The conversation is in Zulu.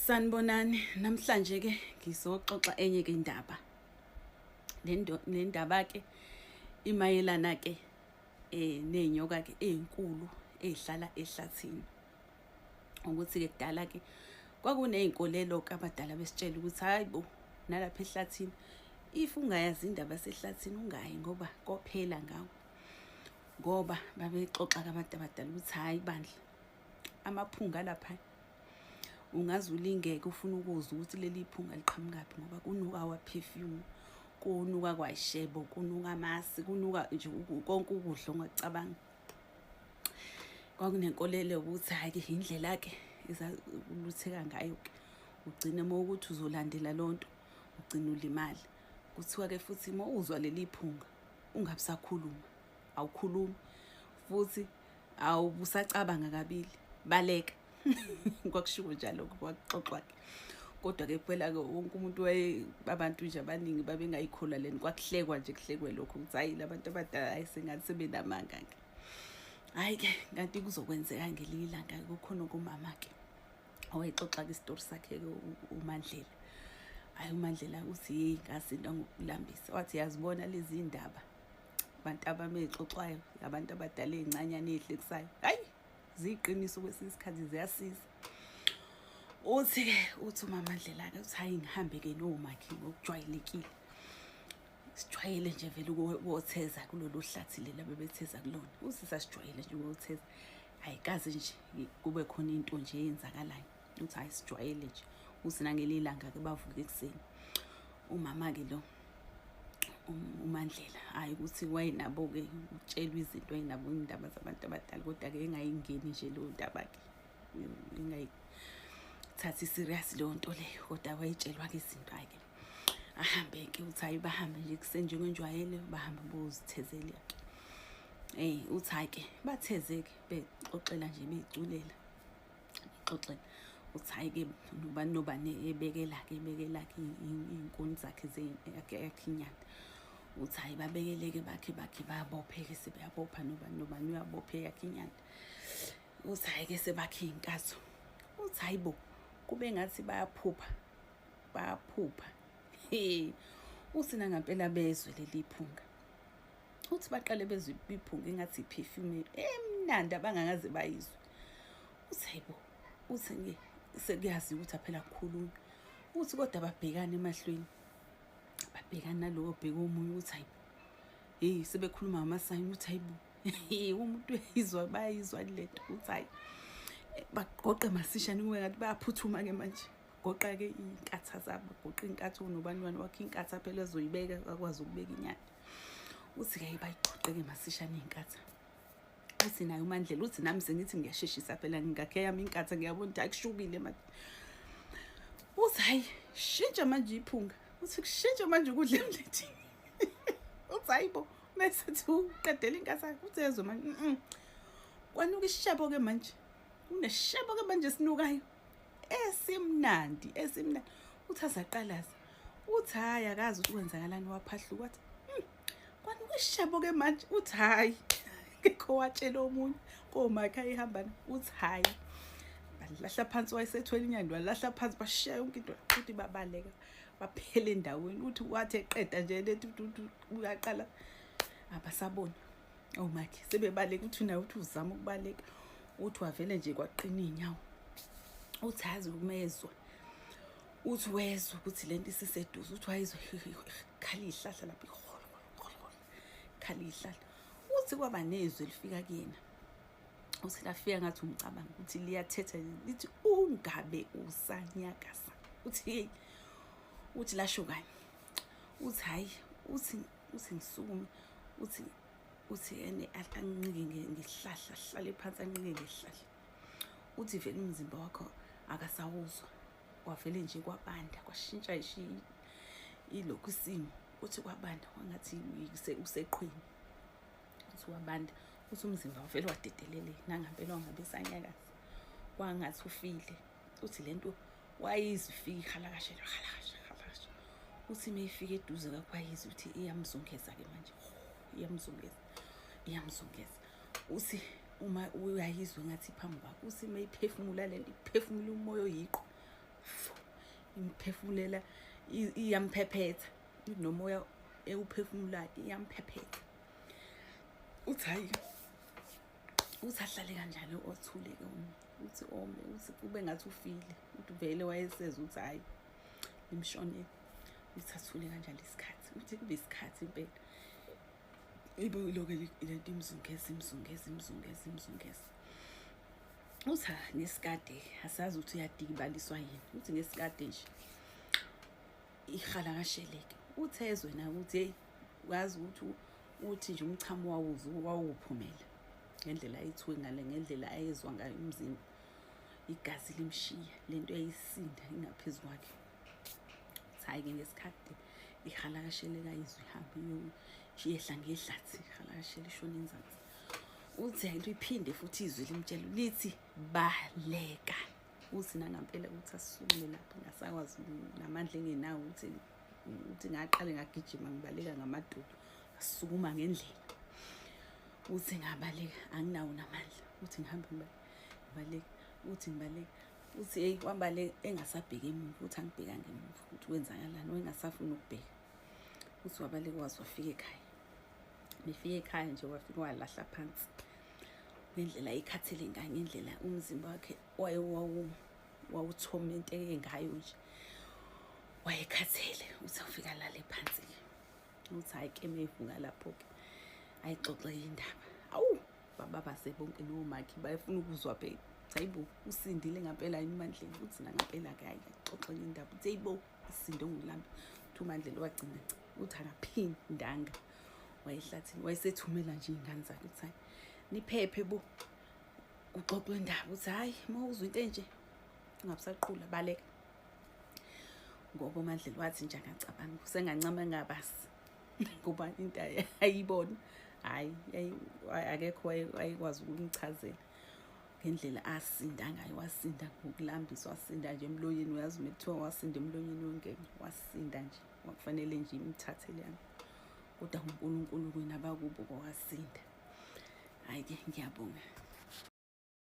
Sanibonani, namhlanje ke ngizoxoxa enye ke indaba. Le ndaba ke imayelana ke nezinyoka ke ezinkulu ezihlala ehlathini. Ukuthi ke kudala ke kwakuney'nkolelo ke abadala besitshela ukuthi hhayi bo nalapha ehlathini if ungayazi indaba yasehlathini ungayi ngoba kophela ngawe. Ngoba babexoxa-ke abantu abadala ukuthi hhayi bandla amaphunga alapha ungaze ulingeke ufuna ukuzwa ukuthi leli phunga liqhamukaphi ngoba kunuka wa-perfume, kunuka kwayishebo, kunuka amasi, kunuka nje konke ukudla ongakucabanga. Kwakunenkolelo yokuthi hhayi-ke indlela-ke ulutheka ngayo-ke ugcine uma ukuthi uzolandela loo nto ugcine ulimala. Kuthiwa-ke futhi uma uzwa leli phunga ungabe usakhuluma, awukhulumi futhi awubusacabanga kabili, baleka. Kwakushiwo njalo kwakuxoxwa-ke. Kodwa-ke phela-ke wonke umuntu abantu nje abaningi babengayikholwa lento, kwakuhlekwa nje kuhlekwe lokho ukuthi hhayi la bantu abadala hhayi sengathi sebenamanga-ke. Hhayi-ke kanti kuzokwenzeka ngelinye ilanga kukhona kumama-ke owayexoxa-ke isitori sakhe-ke uMandlela. Hhayi uMandlela uthi yeyi ngasinda ngokulambisa, wathi yazibona lezi ndaba abantu abami ey'xoxwayo abantu abadala ey'ncanyana ey'hlekisayo, hhayi ziyiqiniso kwesinye isikhathi ziyasiza. Uthi-ke uthi uMaMandlela-ke uthi hhayi ngihambe-ke nomakhi ngokujwayelekile, sijwayele nje vele ukuyotheza kulolu hlathi leli abebetheza kulona. Uthi sasijwayele nje ukuyotheza, ayikaze nje kube khona into nje eyenzakalayo. Uthi hhayi sijwayele nje. Uthi nangelinye ilanga-ke bavuka ekuseni, umama-ke lo uMandlela hhayi ukuthi wayenabo-ke utshelwa izinto, wayenabo iy'ndaba zabantu abadala kodwa-ke engayingeni nje leyo ndaba-ke, engayithathi serious leyo nto leyo, kodwa wayetshelwa-ke izinto hhayi-ke. Ahambe-ke uthi hhayi bahambe nje ekuseni njengenjwayelo bahambe bozithezela-ke. Uthi hhayi-ke batheze-ke bexoxela nje beyiculela. Xoxela uthi hhayi-ke nobani nobani ebekela-ke ebekela-ke iy'nkuni zakhe yakhe inyanda. Uthi hhayi babekeleke bakhe bakhe bayabophe-ke sebeyabopha nobani nobani uyabopha eyakhe inyanda. Uthi hhayi-ke sebakhe iy'nkatho. Uthi hhayi bo kube ngathi bayaphupha, bayaphupha. He, uthi nangampela bezwe leli phunga. Uthi baqale bezwe iphunga engathi i-perfume emnandi abangakaze bayizwe. Uthi hayibo, uthi nge sekuyaziwa ukuthi aphela kukhulunywa. Uthi kodwa babhekane emahlweni, babhekana nalowo obheka omunye ukuthi hayibo, hey sebekhuluma ngamasayini ukuthi hayibo, umuntu uyayizwa, bayayizwa le nto. Uthi hayi bagoqe masishane kube ngathi bayaphuthuma-ke manje. Goqa-ke iy'nkatha zabo, goqa iy'nkatha unobani wani wakhe inkatha phela ezoyibeka akwazi ukubeka inyanda. Uthi-ke bayigoqe-ke masishane iy'nkatha. Uthi naye uMandlela uthi nami sengithi ngiyasheshisa phela ngingakhe yami inkatha ngiyabona ukuthi akushubile manje. Uthi hayi shintsha manje iphunga, uthi kushintsha manje ukudla emlethini. Uthi hayi bo mese thi uqedela inkatha uthi yezwa manje kwanuka ishebo-ke manje, kuneshebo-ke manje esinukayo esimnandi esimnandi. Uthi azaqalaza, uthi hhayi akazi ukuthi kwenzakalani, waphahluka wathi kwanuka ishebo-ke manje. Uthi hhayi ngekho watshela omunye komakhe ayihamba, uthi hhayi balahla phansi, wayesethwele inyanda walahla phansi bashiya yonke into futhi babaleka baphela endaweni. Uthi wathi eqeda nje lethi uyaqala abasaboni omakhe sebebaleka. Uthi naye uthi uzama ukubaleka, uthi wavele nje kwaqina iy'nyawo. Uthi azi ukumezwa, uthi wezwa ukuthi lento isiseduze. Uthi wayezwa khala iy'hlahla lapha, khala iy'hlahla. Uthi kwaba nezwi elifika kuyena, uthi lafika ngathi umcabango ukuthi liyathetha lithi ungabe usanyakaza. Uthi hey, uthi lasho kanye. Uthi hhayi, uthi uthi ngisukume, uthi uthi ene anqike ngesihlahla, ahlale phansi anqike ngesihlahla. Uthi vele umzimba wakho akasawuzwa, kwavele nje kwabanda kwashintsha nje ilokhu isimo. Uthi kwabanda kwangathi useqhweni. Uthi wabanda, uthi umzimba wavele wadedelele nangampela wangabe esanyakaza kwangathi ufile. Uthi lento wayizwa ifika ihalakashe halakashe halakashe. Uthi mayifika eduze kwakhe wayizwa ukuthi iyamzungeza-ke manje, iyamzungeza iyamzungeza. Uthi uma uyayizwa ngathi phambi kwakhe, uthi mayiphefumula lento iphefumula umoya oyiqhwa. Imphefumulela, iyamphephetha nomoya ewuphefumulayo, iyamphephetha. Uthi hhayi, uthi ahlale kanjalo othule-ke, uthi ome, uthi kube ngathi ufile. Uthi vele wayeseza ukuthi hhayi, imshonele. Uthi athule kanjalo isikhathi, uthi kube isikhathi impela, ibe ilokhu lento imzungeza, imzungeza, imzungeza, imzungeza. Uthi ngesikade asazi ukuthi uyadikibaliswa yini. Uthi ngesikade nje ihala kasheleke, uthi ezwe na ukuthi hey, wazi ukuthi uthi nje umchamo wawuphumela ngendlela ayithuke ngale, ngendlela ayezwa ngayo umzimba, igazi limshiya, lento yayisinda ingaphezu kwakhe. Hhayi-ke ngesikhathi ihala kasheleka, izwe ihambe iyehla ngehlathi, ihala kashela ishona enzansi. Uthi liphinde futhi izwi limtshela lithi baleka. Uthi nangampela ukuthi asukume lapho, ngasakwazi namandla engenawo, uthi ngaqale ngagijima ngibaleka ngamadolo, ngasukuma ngendlela. Uthi ngabaleka anginawo namandla, uthi ngihambe ngibaleka, uthi ngibaleka, uthi hey, wabaleka engasabheki emuva, uthi angibhekanga emuva ukuthi kwenzakalani, wayengasafuni ukubheka. Uthi wabaleka waze wafika ekhaya. Nifike ekhaya nje wafika walahla phansi ngendlela ayikhathele ngayo, ngendlela umzimba wakhe wawuthomenteke ngayo nje, wayekhathele. Uthi ufika alale phansi-ke. Uthi hhayi ke mevuka lapho-ke ayixoxe indaba. Awu, bababase bonke nomakhi bayefuna ukuzwa phela. Hayibo, usindile ngampela yini uMandlela? Uthi nangampela-ke hhayi, axoxe indaba. Uthi hayibo, usinde ngokulamba. Uthi uMandlela wagcina, uthi akaphindanga wayehlathini, wayesethumela nje iy'ngane zakhe ukuthi hayi, niphephe bo, kuxoxwe indaba. Uthi hhayi, uma uzwa into enje ungabusaqula, baleka. Ngoba uMandlela wathi nje angacabanga, usengancama engabasi ngoba into ayibona, hhayi, akekho wayekwazi ukumchazela ngendlela asinda ngayo. Wasinda ngokulambiswa, wasinda nje emlonyeni. Uyazi uma kuthiwa wasinda emlonyeni wengene, wasinda nje, wakufanele nje imthathele yami, kodwa uNkulunkulu kwena abakubo kwawasinda. Hhayi-ke, ngiyabonga.